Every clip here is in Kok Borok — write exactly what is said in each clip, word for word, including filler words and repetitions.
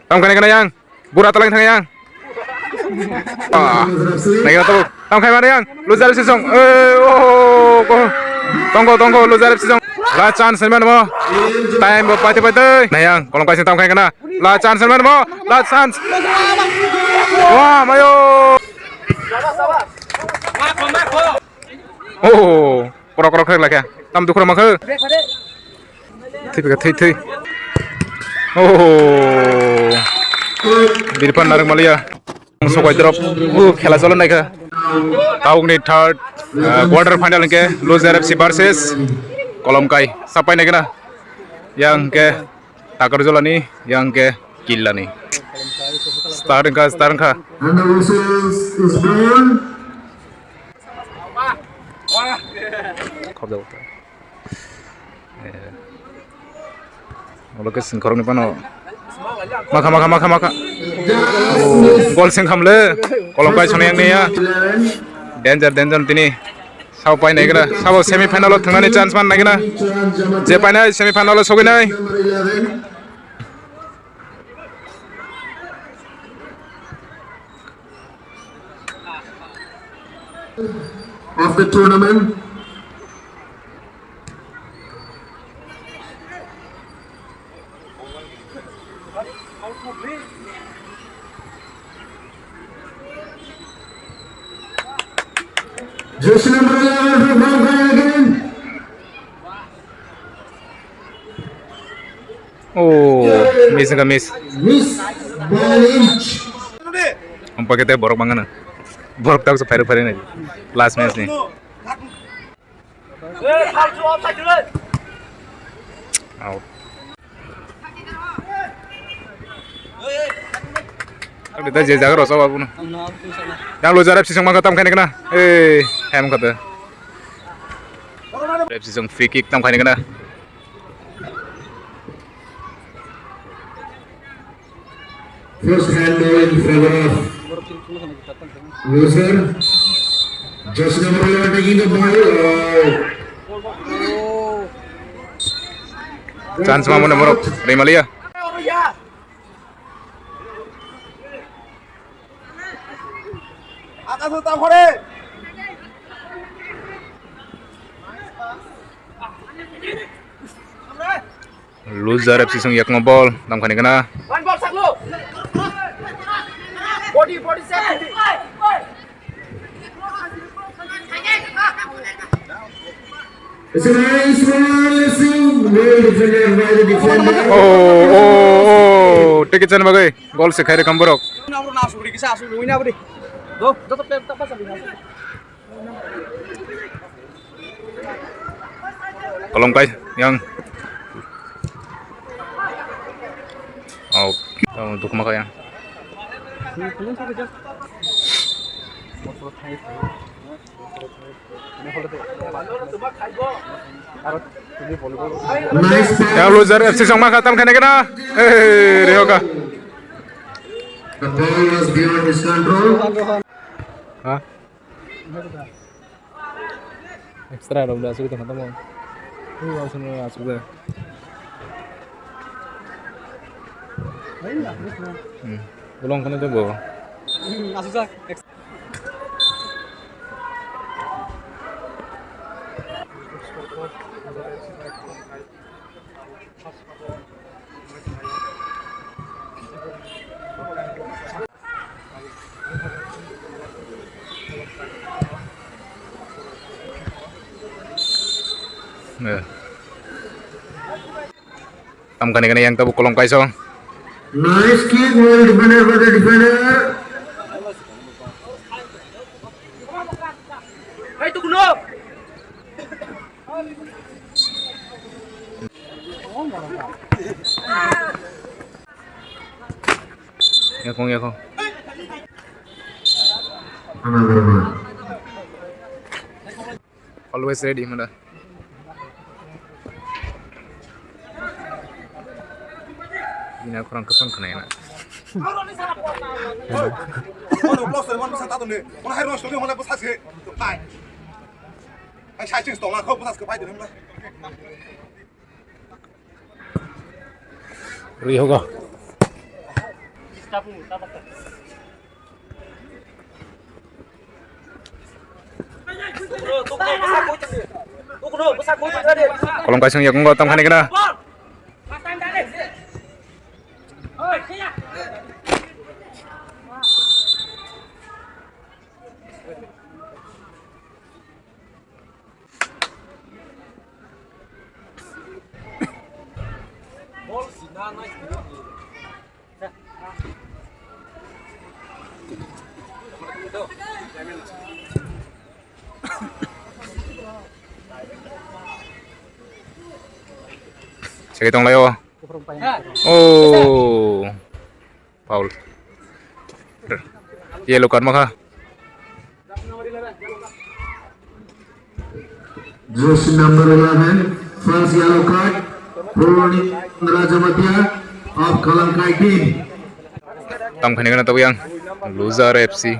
Tamo kene kene yang. Bura talang thang yang. Ah. Nai kena tabuk. Tamo khai mare yang. Loser F C song. Eh, oh, oh, oh. Tongko, tongko, Loser F C song. Last chance, man mo. Time bo paite paite. Nai yang, Kolom Kai sing tamo khai kena. Last chance, man mo. Last chance. Wah, mayo. Oh, korok korok khe lakha. Tam dukhu rok ma khe. Thwi pika thwi thwi. Oh. Birpan Narang Malia. Sokai drop. Oh, khela cholo naikha. Tabukni third, uh, quarter final hwnkhe Loser F C versus Kolom Kai. Sapai naikha na. Yang hwnkhe Takarjolani, yang hwnkhe Killani. Star wngkha, star wngkha. And the whistle is, is blown. Khobjak. Eh. Olo khe sengkhorokni phano. Makha, makha, makha, makha. Oh, gol sengkhamle. Kolom Kai sonai yang niya. Danger, danger tini. Sabo pai nai kena. Sabo semi final o thangnani chance man nai kena. Je painai semi final o sogwi nai. Of the tournament. Jersey number eleven from Bangkok again. Oh, miss ka miss. Miss by an inch. Ang pakai teh borok mangana. Borok tak sa fire fire ni. Last match ni. Out. Ang dita je jaga rasa babu na. Yang lo jarap sisang mangka tam khaini kana. Eh, hem kata. Rep sisang free kick tam khaini kana. First hand ball in favor of Loser. Just number eleven taking the ball. Oh. Chance ma mone borok Remalia. Loser F C song yakma ball, tangkhani kana. One ball, saklo. Body, body, set. It's a nice one, Singh. Well defended by the defender. Oh, oh, oh. Take it, Chan Bagai. Goal se khaire kam borok. Kolom kai yang. Oh, oh, dukma ka yang. Nice pass. Yang loser F C song maka tam khane kena. Eh, Rehoka. The ball was beyond his control. Hah? Extra rok da asuk tong tamo. Hu asuk asuk da. Hmm. Bolong kono jogo. Asuk sa. Eh. Tam kani kani yang tabuk kolom kaiso. Nice kick, well defended by the defender. Hai tu kuno. Yakung, yakung. Always ready, mada. Bini khorang kwchang khwnai na. Ono block sari, ono bwsa tato ni. Ono hai rong sari, ono bwsa se. Hai. Hai, sai sing tong, kho bwsa se phai de. Ri hoga. Kolom kaisong yakungo tongkhani gana. Segi tong lai o. Oh. Foul. Yellow card makha. Jersey number eleven, first yellow card, Purni Rajamatia of Kalamkai team. Tongkhani gana tabuk yang loser F C.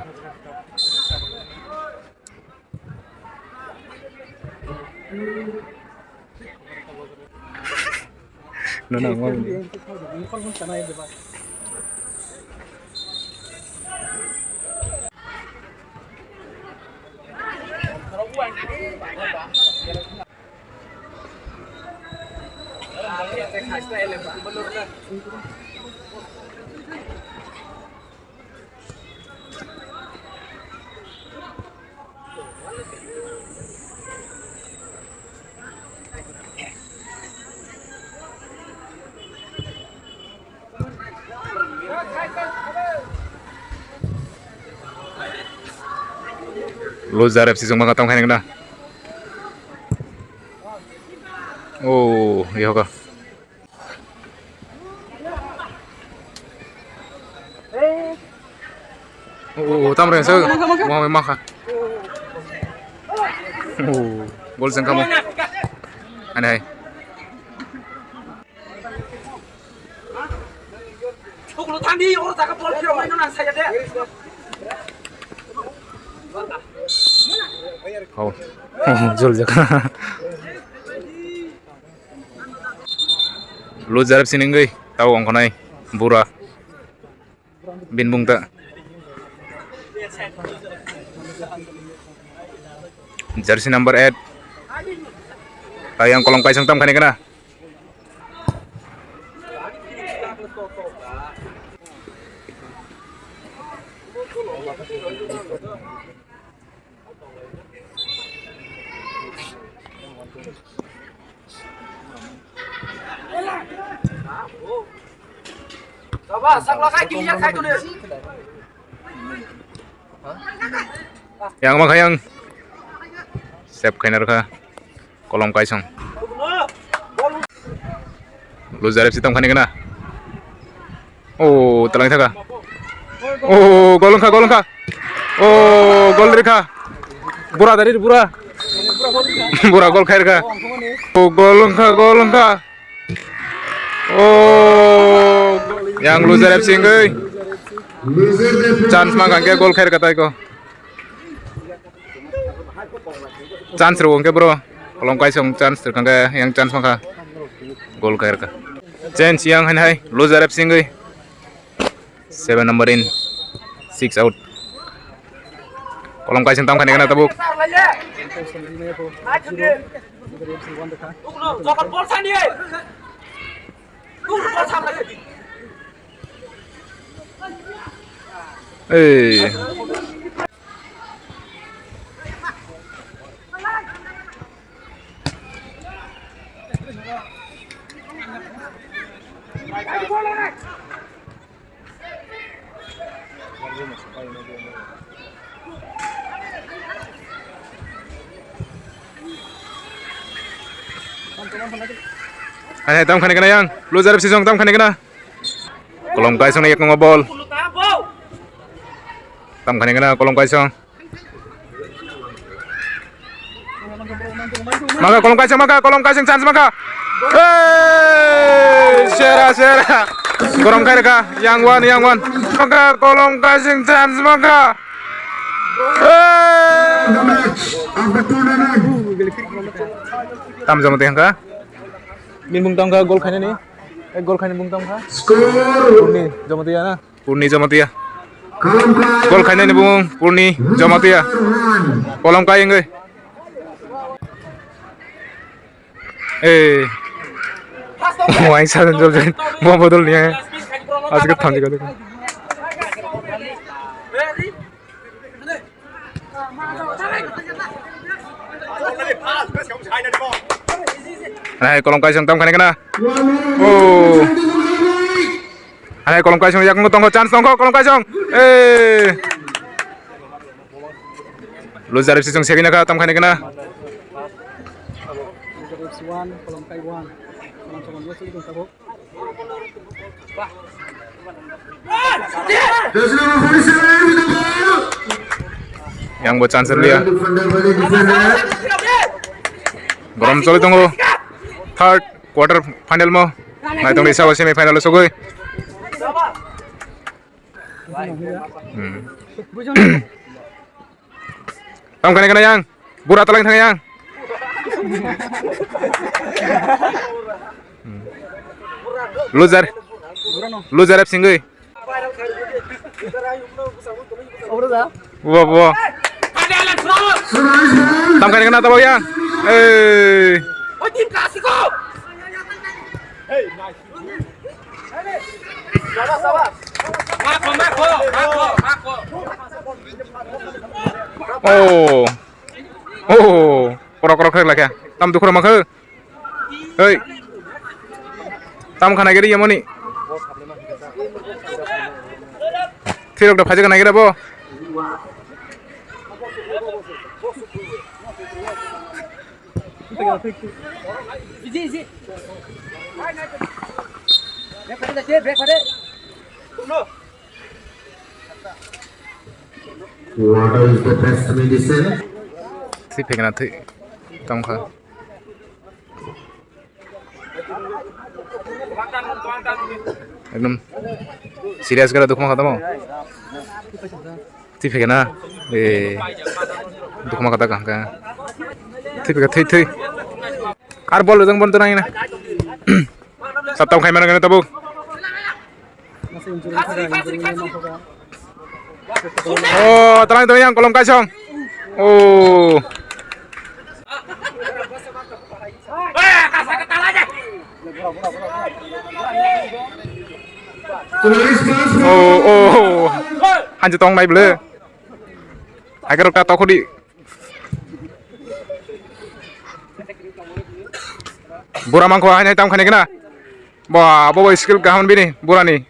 No, no, no. Loser F C song maka tong khainai na. Oh, iya ka. Oh, oh, oh, tam reng sa. Mo mo makha. Oh, gol sengkha mo. Ani hai. Thuklu thangdi, oro jaga bol phirok nai nang saya de. Hau. Jol jaga. Loser F C ningwi tau ongkhanai bura. Bini bung ta. Jersey number eight. Tayang Kolom Kaisong tam khani kana. Yang ma kha yang. Save khaina rwkha. Kolom Kaisong. Loser F C tong khani kana. Oh, talang thaka. Oh, gol wngkha, gol wngkha. Oh, gol rikha. Bura dari bura. Bura gol khairkha. Oh, gol wngkha, gol wngkha. Oh, yang loser F C wngwi. Chance ma kangke gol khairkha taiko. Chance rw hwnkhe bro, Kolom Kaisong chance rw hwnkhe yang chance mankha. Goal khairkha. Change yang hai hai, loser F C wngwi. Seven number in, six out. Kolom Kaisong tam khani kana tabuk. Ei. Hai, hai, tam khani kana yang? Loser F C song tam khani kana? Kolom Kaisong ni yakungo bol. Tam khani kana Kolom Kaisong. Maka Kolom Kaisong, maka Kolom Kaisong chance maka. Hey, sera, sera. Gorom khairkha, yang one, yang one. Maka Kolom Kaisong chance maka. Hey. Tam jamo tengka. Min bung tangka gol khainani. Ek gol khainani bung tangka. Score. Ni jamo tiya na. Purni Jamatia. Gol khainani bumung Purni Jamatia. Kolom kai wngwi. Eh. Wain sa jol jol. Mo bodol niya. Asik thanji kali. Hai, Kolom Kaisong tam khani kana. Oh. Hai, Kolom Kaisong yakung tongo, chance tongkho Kolom Kaisong. Eh. Loser F C song segina ka tam khani kana. Loser F C one, Kolom Kai one. Kolom Kaisong dua sih tong tabuk. Yang bo chance liya. Borom choli tongo. Third quarter final mo. Nai tongni sabo semi final o sogoi. Hmm. Tamo kane kane yang. Bura talang thang yang. Loser. Loser F C singwi. Buwa, buwa. Tamo kane kane tamo yang. Eh. Oh. Oh. Korok korok khe lakha. Tam dukhu rok ma khe. Hei. Tam kha nai gari yamani. Thirok da phajak nai gari bo. Easy, easy. Break pade, break pade. Water is the best medicine. Thwi phekna thwi tongkha. Ekdom serious gara dukma kha tamo. Thwi phekna. Eh, dukma kha ta kaham kha. Thwi phekha thwi thwi. Ar bol jang bon tanai na. Sattam khai mana kana tabuk. Oh, talang talang yang Kolom Kaisong. Oh. Oh, oh. Hanji tong nai ble. Agar ta tokodi. Bura mangkho hai nai tam khani kana. Ba, bo bo skill kaham bini, burani.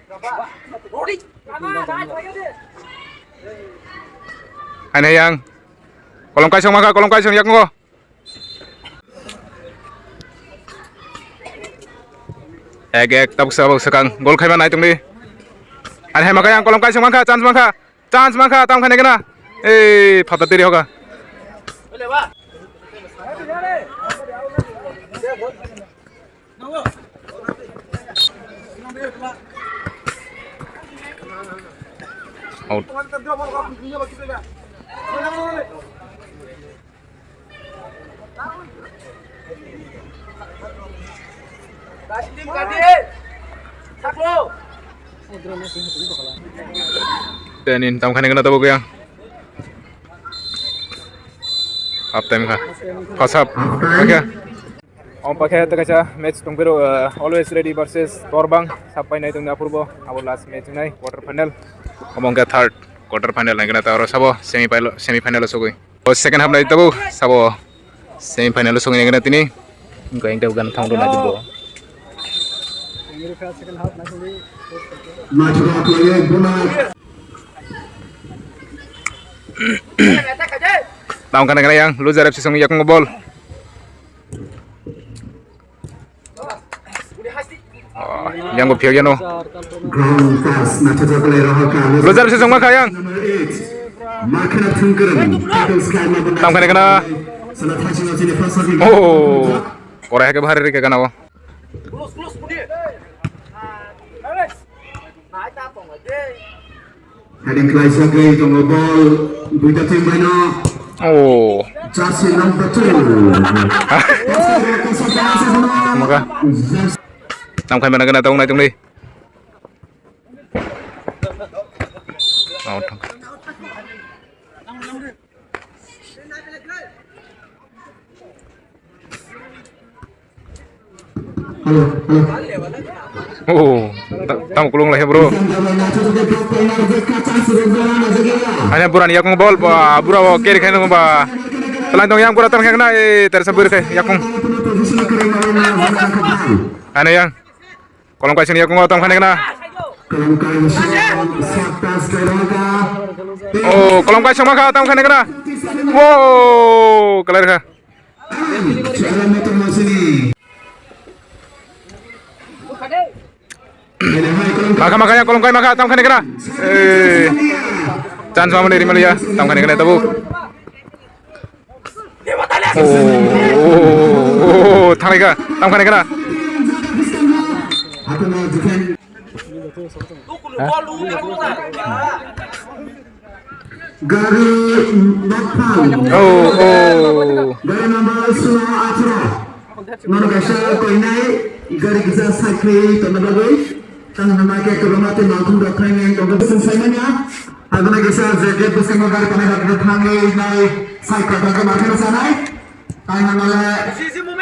Hai nai yang. Kolom Kaisong maka, Kolom Kaisong yak ngo. Ek ek tabuk sabuk sekang gol khaiba nai tongdi. Hai hai maka yang Kolom Kaisong mangkha, chance mangkha. Chance mankha, tam khaina gana. Ei, phata teri hoga. Out. Tenin tam khani gana tabo kaya. Half time kha. First half. Oke. Om pakhe ta kaisa match tongpiro, uh, Always Ready versus Torbang. Sapai nai tongni apurbo. Abo last match nai quarter final. Omo wngkha third quarter final nai gana ta oro sabo semi final, semi final o sogwi. O second half nai tabuk sabo semi final o sogwi nai gana tini. Wngkha engke gan thang rw nai bo. Tamo kana kana yang loser F C song yakung bol. Oh, yang bo phiyok yano. Loser se songma kha yang. Tam khani kana. Oh, korai hake bahari rike kana o. Heading khlaijagwi tongo ball duita team baino. Oh. Jersey number two. Maga. Tam khai mana gana tong nai tong ni. Out thang. Hello, hello. Oh, ta-, tamo kulung lai, bro. Hanya burani yakung bol, ba, bura wo carry khaino ba. Talang tong yang bura tang khakna, eh, tersa bur khai yakung. Hanya yang. Kolom kaising ni yakungo tam khani kana. Oh, kolom kaising ma kha tam khani kana. Wow, clear kha. Makha makha ya kolom kai makha tam khani kana. Eh, chance ma mani rimali ya tam khani kana tabu. Oh, oh, oh, oh, thangnaikha, tangkha naikha na. Gari nokphang. Oh, oh. Gari number solo atharo. Nono kaisa koinai gari kisa cycle tongna bagwi. Tang hwnma khe kwbangma tei malkhung rok khlainai tongo bwswng saimanya. Aboni kisa je gate bwskango gari tongnai rok thangwi nai cycle tongkhe markheno sanai. Tang hwnma le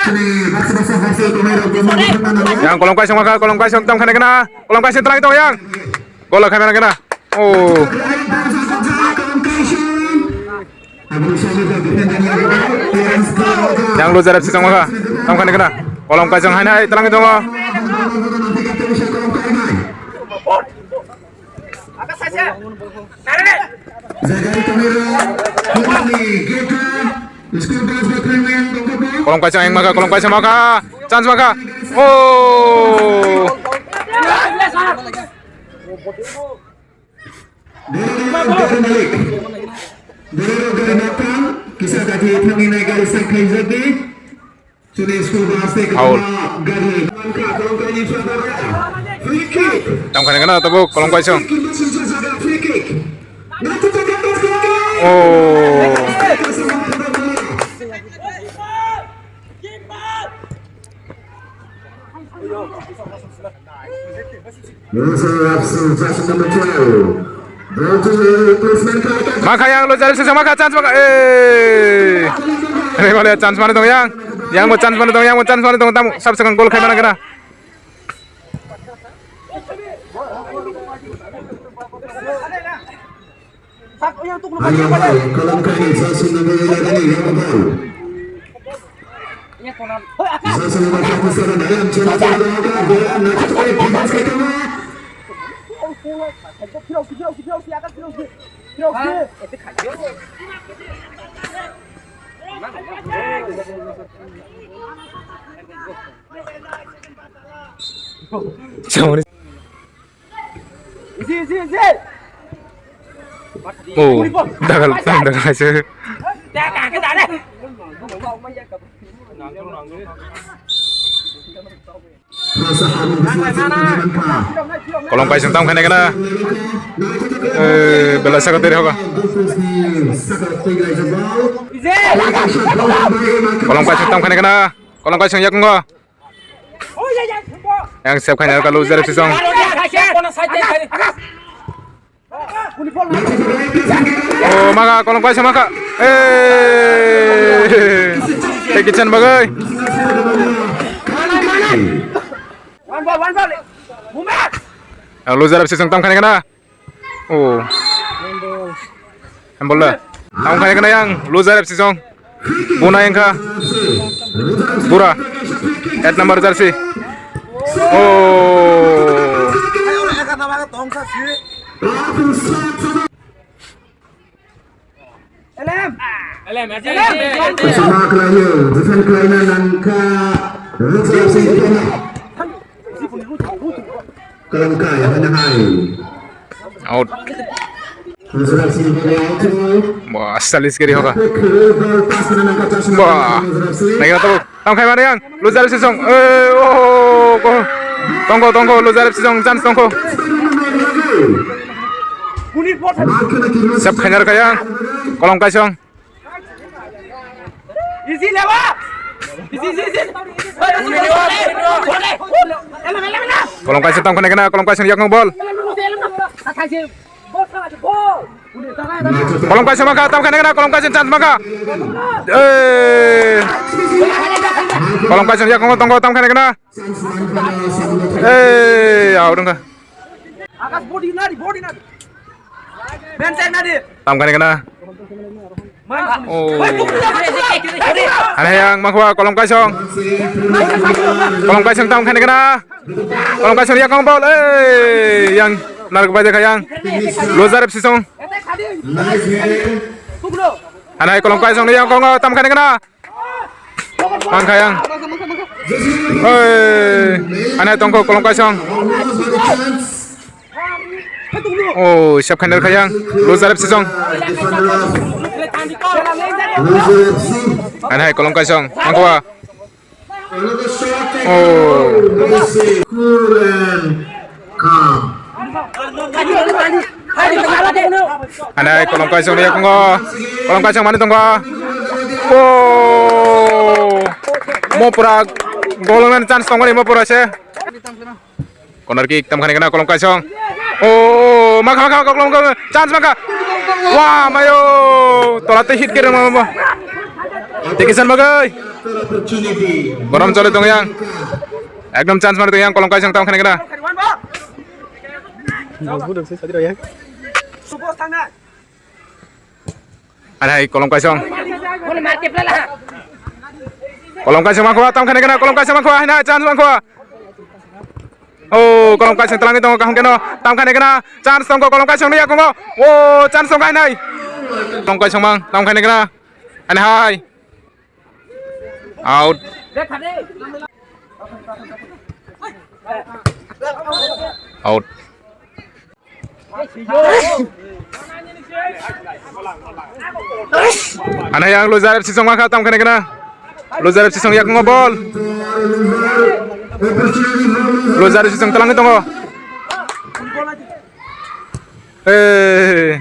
chini baksa baksa hostel tongnai rok bo markheno sanai. Yang kolom kaisong kha, kolom kaisong tong khana kena, kolom kaisong tong yang. Gol khaimana kena. Oh. Yang loser F C tongma kha. Tongkha ni kena. Kolom kaisong hainai, talang tongo. Kolom kaisong yang makha, kolom kaisong makha. Chance makha. Oh. Derero gari malik. Derero gari mapang. Kisa kati thangwi nai gari sak khaijak di. Chini school bus tei kwbangma gari. Free kick. Tang khana kena tabuk kolom kaisong. Free kick. Oh. Loser F C, jersey number twelve. Ball to the replacement card. Makha yang loser F C makha chance makha. Eh. Ini boleh chance mana dong yang? Yang mau chance mana dong? Yang mau chance mana dong? Tamu sab sekarang gol khaimana kena. Ayam bal, kolom kaini, jersey number eleven, yellow ball. Jersey number forty-seven, ayam, chela, chela, chela, chela, chela, defense kaitama. Chamani. Oh, dagal, dagal aja. Kolom kaisong tam khana kena. Eh, bela saka teri hoga. Kolom kaisong tam khana kena. Kolom kaisong yakungo. Yang save khaina ka loser F C song. Oh, maka kolom kaisa maka. Eh. Tei kitchen bagai. Yang loser F C song tam khani kana. Oh. Handball da. Tang khai kana yang loser F C song. Bona yang kha. Bura. Eight number jersey. Oh. Kasama kelayu, defend kelaina nangka. Loser F C kena. Kalam kai, hanya hai. Out. Wah, salis kiri hoka. Wah, naikna tabuk. Tam khai mana yang? Loser F C song. Eh, oh, oh, oh. Tongko, tongko, loser F C song, chance tongko. Sep khainar kaya. Kolom kaisong. Isi lewa. Isi, isi, isi. Kolom kaisong tam khana kena, kolom kaisong yakno ball. Kolom kaisa mangkha, tam khaina gana, Kolom kaisa chance mangkha. Eh. Kolom kaisa yakungo tongo, tam khaina gana. Eh, out wngkha. Tam khaina gana. Oh. Ane yang mangkha Kolom kaisong. Kolom kaisong tam khaina gana. Kolom kaisong yakung bol, eh, yang narok bai kha yang. Loser F C song. Anai Kolom kaisong ni yakung tam khaina gana. Mangkha yang. Eh, anai tongkho Kolom kaisong. Oh, sep khaina kha yang. Loser F C song. Anai Kolom kaisong. Mangkha. Another shot taken. Oh. Very safe. Cool and calm. Anai Kolom kaisong ni yakungo. Kolom kaisong mani tongo. Oh. Mo pura golman chance tongmani mo pura se. Corner kick tam khaina gana Kolom kaisong. Oh, mangkha, mangkha, Kolom kaisong. Chance mangkha. Wah, mayo. Tola te hit kere mo. Tekisan bagai. Opportunity. Gorom chole tong yang. Ekdom chance mari tong yang Kolom kaisong tam khaina gana. Anai Kolom kaisong. Kolom kaisong mangkha, tam khaina gana, Kolom kaisong mangkha, hai na chance mangkha. Oh, Kolom kaisong tlang tongo kaham keno, tam khaina gana, chance tongo Kolom kaisong ni yakungo. Oh, chance tongo hai nai. Kolom kaisong mang, tam khaina gana. Hai hai. Out. Out. Anai yang loser F C song mangkha tam khaina gana. Loser F C song yakungo bol. Loser F C song tlang tongo. Eh.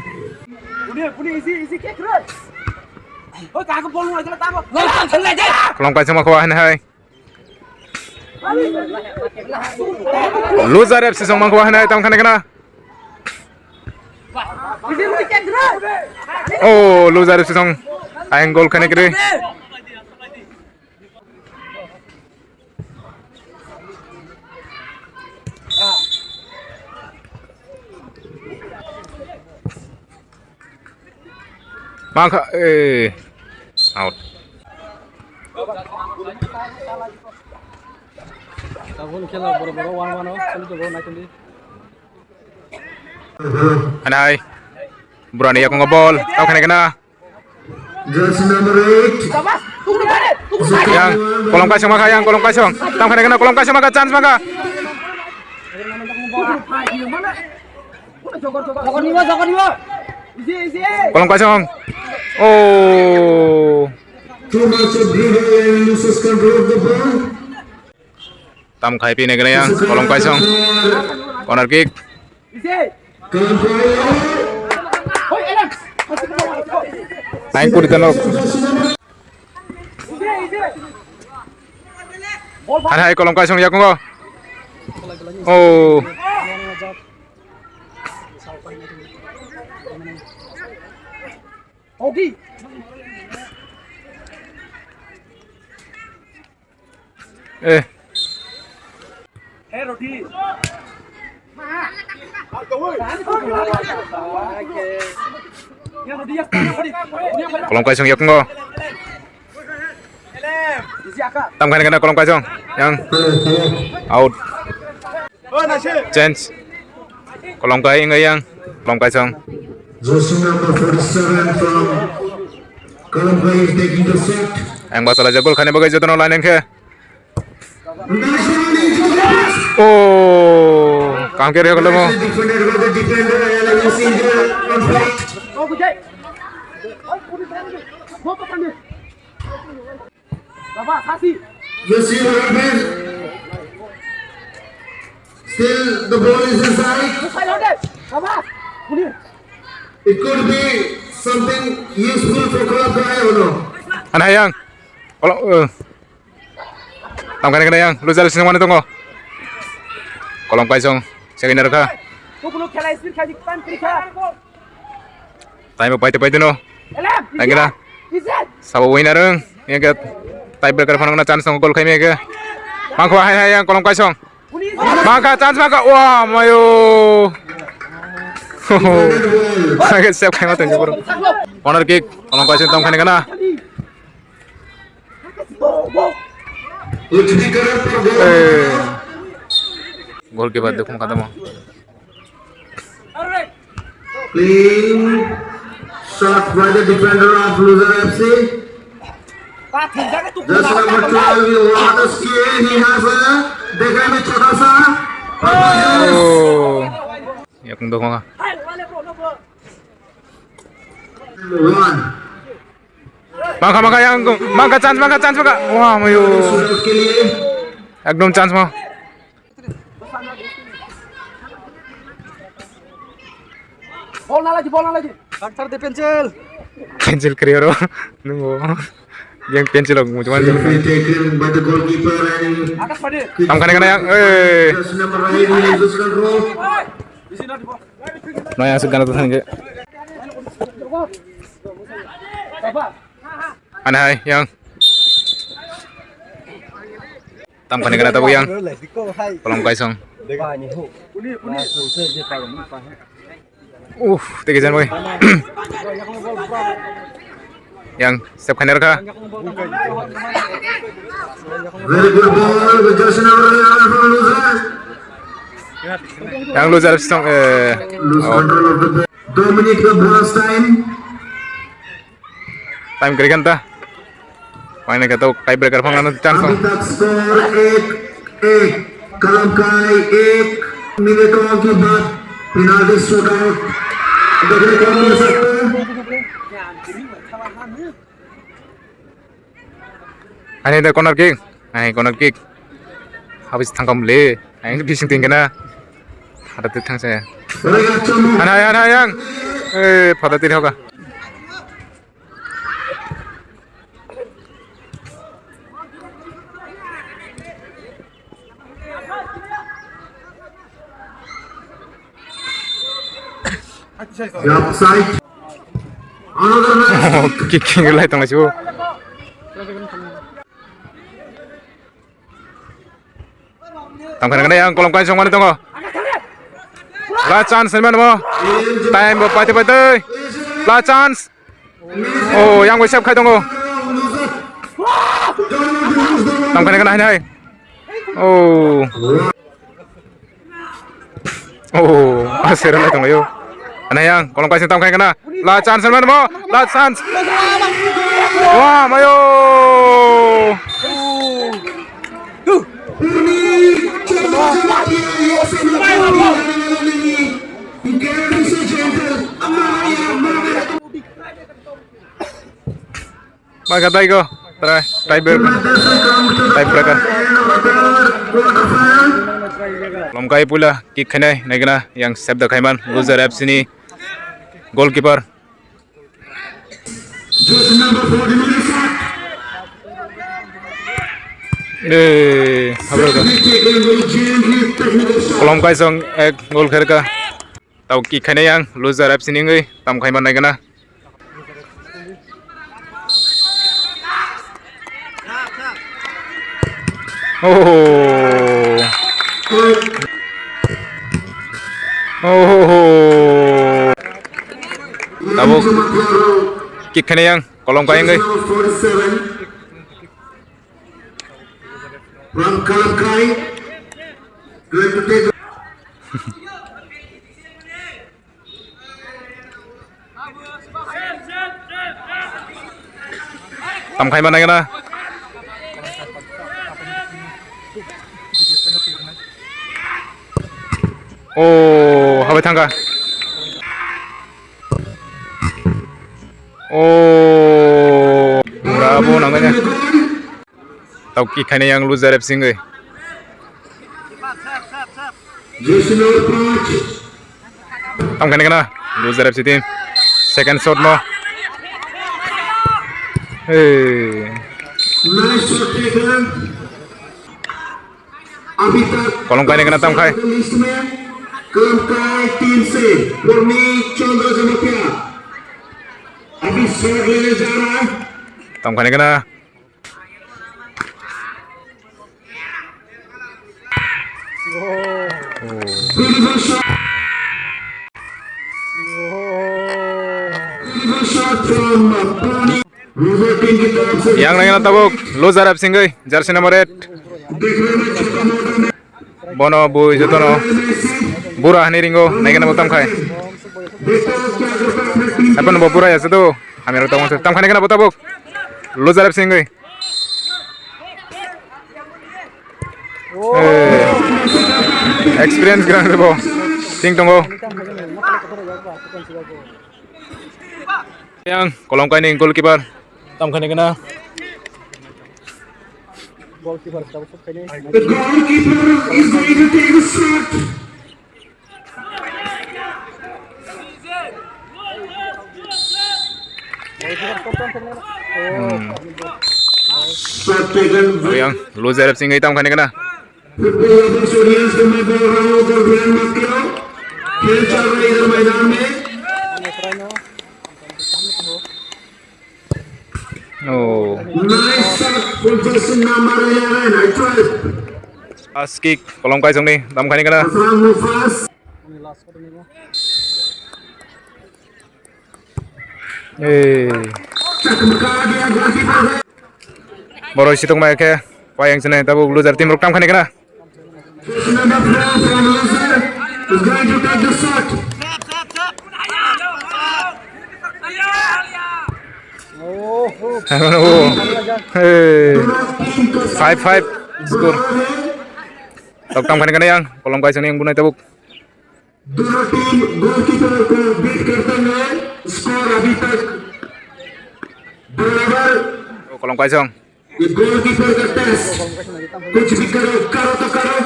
Kolom kaisa mangkha hai nai. Loser F C song mangkha hai nai tam khaina gana. Oh, loser F C song. Ayang gol khaina kiri. Mangkha, eh, out. Tabuk khela boro boro one one o, solu to boro naikon di. Anai, burani yakungo bol, tau khaina gana. Jersey number eight. Yang, Kolom kaisong mangkha, yang, Kolom kaisong. Tam khaina gana, Kolom kaisong mangkha, chance mangkha. Kolom kaisong. Oh. Too much of dribbling and loses control of the ball. Tam khai pina gana yang, Kolom kaisong. Corner kick. Aing kuri tano. Hai hai, Kolom kaisong yakungo. Oh. Eh. Kolom kaisong yakungo. Tam khaina gana Kolom kaisong. Yang. Out. Change. Kolom kai wngkha yang. Kolom kaisong. Jersey number forty-seven from Kolomkai is taking the shot. Ang basala jagol khani bagwi jotono line wngkhe. Nice running to the post. Oh, kam kere hoklo mo. Nicely defended by the defender, allowing single on fight. You see the referee? Still, the ball is inside. It could be something useful for Kolomkai, you know. Anayang. Kalau, eh. Tam khaina gana yang, loser F C song mani tongo. Kolom kaisong, second rwkha. Time paite paite no. Naikena. Sabo winner wng. Yang ke tiebreaker phano na chance nang gol khaimya ke. Mangkho hai hai yang Kolom Kaisong. Mangkha chance mangkha. Wah, mayo. Mangkha save khaima tong jaboro. Corner kick. Kolom Kaisong tong khani kana. Goalkeeper dukung kadamo. Clean shot by the defender of Loser F C. Just number twelve, what a skill he has, uh, dekha hai chota sa. Oh. Yakung dukung. One. Mangkha, mangkha, yang, mangkha, chance, mangkha, chance, mangkha. Wah, mayo. Ekdom chance mo. Bol nalai di, bol nalai di. Doctor de pencil. Pencil kriyo ro. Nungo. Yang pencil aku cuma. Referee taken by the goalkeeper and Atas pada. Tam kane kane yang. Eh. Just number eight, he loses control. Naya asik gana tuh sangke. Aneh hai yang. Tam kane kane tabuk yang. Kolom Kaisong. Uh, tege jan boy. Yang save khaner kha. Very good ball, just number eight from Loser. Yang Loser song, eh. Lose control of the ball. Two minute ka bonus time. Time kiri kan ta. Paine khe to tiebreaker phang ano chance. अभी तक स्कोर एक एक, कलमकाई एक। मिनटों के बाद penalty shootout देखने को मिल सकता है। Ani da corner kick. Ani corner kick. Habis thangkam le. Ani bising tingkena. Ada tu thangsa. Ana, ana, yang. Eh, pada tiri hoka. Offside. Another nice kick. Kick, kick lai tong sibo. Tang khana khana yang Kolom Kaisong mani tongo. Last chance ni mano. Time bo paite paite. Last chance. Oh, yang bo save khai tongo. Tang khana khana hai hai. Oh. Oh, asera lai tong yo. Ana yang, Kolom Kaisong tam khai kana. La chance man mo, la chance. Wah, mayo. Maka tai ko, try, tiebreaker. Tiebreaker. Kolom Kai puila kick khainai, naikena yang save da khaiman, Loser F C ni goalkeeper. Eh, habro ka. Kolom Kaisong ek goal kherka. Tau kick khainai yang, Loser F C ni wngwi tam khaiman naikena. Oh. Oh. Tabuk kick khainai yang Kolom Kai wngwi. From Kolom Kai. Going to take Tam khai mana kena? Oh, habai thangka. Oh, bravo nangkanya. Tau kick khainai yang Loser F C wngwi. Tam khainai kana Loser F C team. Second shot no. Hey. Nice shot taken. Kolom kainai kana tam khai. Kolomkai team se Purni Chandra Jamatia. Abhi shot lene ja raha hai. Tongkhani kana. Beautiful shot. Beautiful shot from, uh, Purni. Yang nangina tabuk loser absingwi jersey number eight. Bono bui jotono bura hani ringo naikena bo tamkhai. Hapan bo bura ya sedo. Hamya rok tamo tamkhani kana bo tabuk. Loser absingwi. Eh, experience grand bo. Ting tongo. Yang Kolomkai ni goalkeeper. Tamkhani kana. Goalkeeper tabuk suk khaini. The goalkeeper is going to take a shot. Hmm. Shot taken. Oh, yang loser absingwi tamkhani kana. Football lovers audience को मैं बोल रहा हूँ, अगर ध्यान मत करो, खेल चल रहा है इधर मैदान में। Oh. Nice shot, for jersey number eleven, I tried. Pass kick, Kolomkai songni, tamkhani kana. Afran Mufas. Eh. Borok situng bai khe, wayang sene tabuk loser team rok tamkhani kana. Hey. Five five score. Rok tamkhani kana yang, Kolomkai songni yang bunai tabuk. दोनों team goalkeeper को बीट करते हुए स्कोर अभी तक बराबर। Oh, Kolomkai song. ये गोलकीपर का टेस्ट। कुछ भी करो, करो तो करो।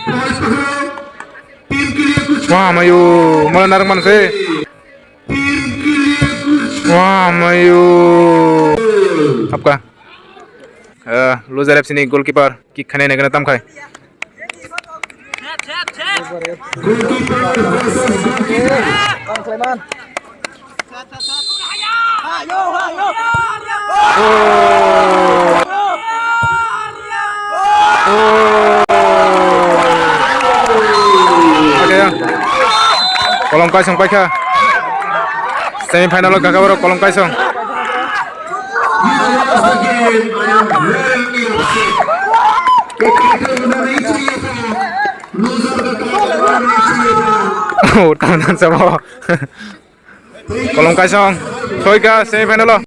बॉल पकड़ो। टीम के लिए कुछ Wah, mayu, malah narang manse. Team के लिए कुछ Wah, mayu. Apka. Eh, loser F C ni goalkeeper kick khainai naikhe tamkhai. Kolomkai song paikha. Semi final o gaka borok Kolomkai song. Oh, tamo tamo samo. Kolomkai song. Soika semi final o.